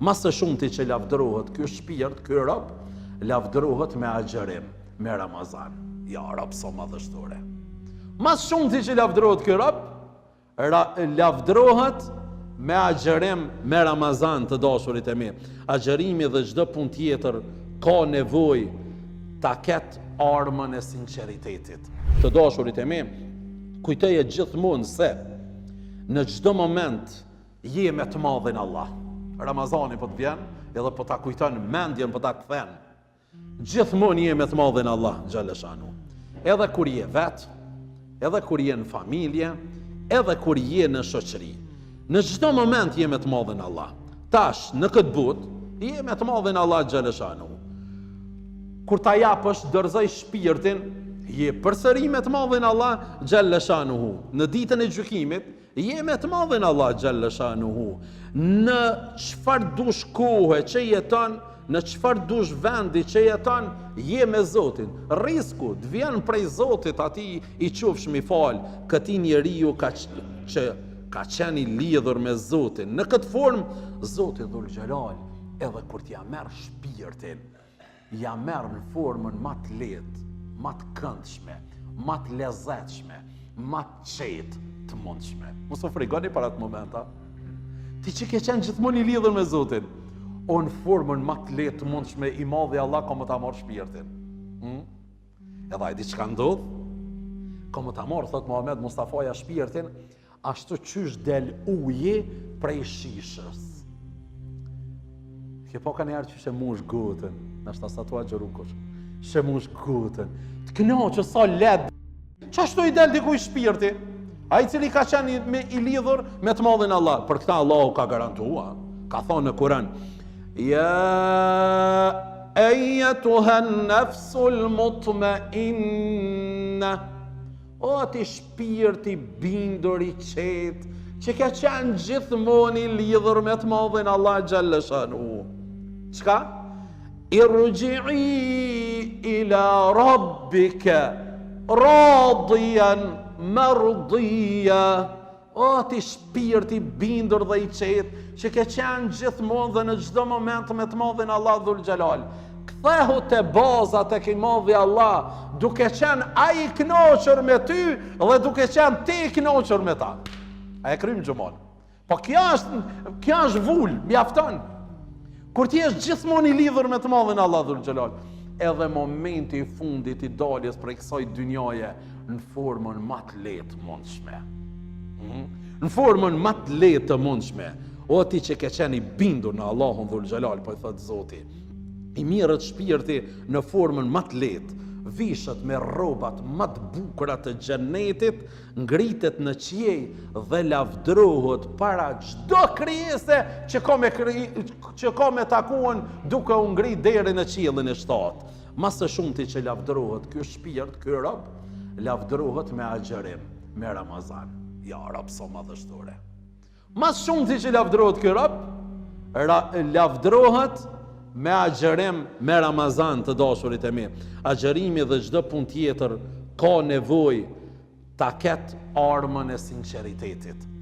Ma së shumti që lavdërohet ky shpirt, ky rob, lavdërohet me agjërim, me Ramazan. Ja, rob sa madhështore. Ma së shumti që lavdërohet ky rob, ra, lavdërohet me agjërim, me Ramazan të dashurit e mi. Agjërimi dhe çdo punë tjetër ka nevojë ta ketë armën e sinqeritetit. Të dashurit e mi, kujtoje gjithmonë se në çdo moment Je me të madhin Allah. Ramazani po të vjen edhe po ta kujton mendjen, po ta kthen. Gjithmonë je me të madhin Allah xhaleshanu. Edhe kur je vet, edhe kur je në familje, edhe kur je në shoqëri. Në çdo moment je me të madhin Allah. Tash në këtë botë je me të madhin Allah xhaleshanu. Kur ta japësh dorëzoj shpirtin, je përsëri me të madhin Allah xhaleshanuhu. Në ditën e gjykimit Je me të madhin Allah xhelle shanuhu Në çfarë dush kohe që jeton Në çfarë dush vendi që jeton Je me Zotin Risku të vjen prej Zotit atij i qofshmi falë Këtij njeriu ka që ka qenë i lidhur me Zotin Në këtë formë Zoti Dhul Xhelal Edhe kur t'ja merr shpirtin ja merr në formën ma të lehtë, ma të këndshme, ma të lezetshme, ma të qetë të mundshme. Mos u frigoni për atë moment, a? Ti që ke qenë gjithmonë i lidhur me Zotin, o në formën ma të lehtë të mundshme, i madhi Allah ka me ta marrë shpirtin. Hmm? Edhe a e di çka ndodh? Ka me ta marrë, thot Muhammed Mustafaja shpirtin, Ashtu qysh del uji prej shishës. Ke pa kanjëherë qysh e mush gotën, nashta s'a tu agjëru kush, qysh e mush gotën, të knaqë sa lehtë, qashtu i del dikuj shpirti, ai i cili ka qenë i, me, i lidhur me të madhin Allah, për këta Allahu ka garantua, ka thonë në Kuran, ja ejjetuhen nefsul mutmeinne, O ti shpirt i bindur i qetë, që ke qenë gjithmonë i lidhur me të madhin Allah xhalleshanuhu. Çka? Irxhii ila rabbike radijen merdija. O ti shpirt i bindur dhe i qetë, që ke qenë gjithmonë dhe në çdo moment me të madhin Allah dhul xhelal. Kthehu te baza tek i madhi Allah, duke qenë ai i kënaqur me ty dhe duke qenë ti i kënaqur me ta. A e krym xhumanë? Po kjo është kjo është vulë, mjafton. Kur ti je gjithmonë i lidhur me të madhin Allah dhul xhelal, edhe momenti i fundit i daljes prej kësaj dynjaje në formën ma të lehtë mundshme. Hmm? Në formën ma të lehtë të mundshme. O ti që ke qenë i bindur në Allahun dhul xhelal, po i thotë Zoti. I mirret shpirti në formën ma të lehtë, vishet me rrobat ma të bukura të xhenetit, ngritet në qiej dhe lavdërohet para çdo krijese që ka me kri, që ka me takuan duke u ngrit deri në qiellin e shtatë. Ma së shumti që lavdërohet ky shpirt, ky rob, lavdërohet me agjërim, me Ramazan. Ja rob sa madhështore. Ma së shumti që lavdërohet ky rob, ra, lavdërohet me agjërim, me Ramazan të dashurit e mi. Agjërimi dhe çdo punë tjetër ka nevojë ta ketë armën e sinqeritetit.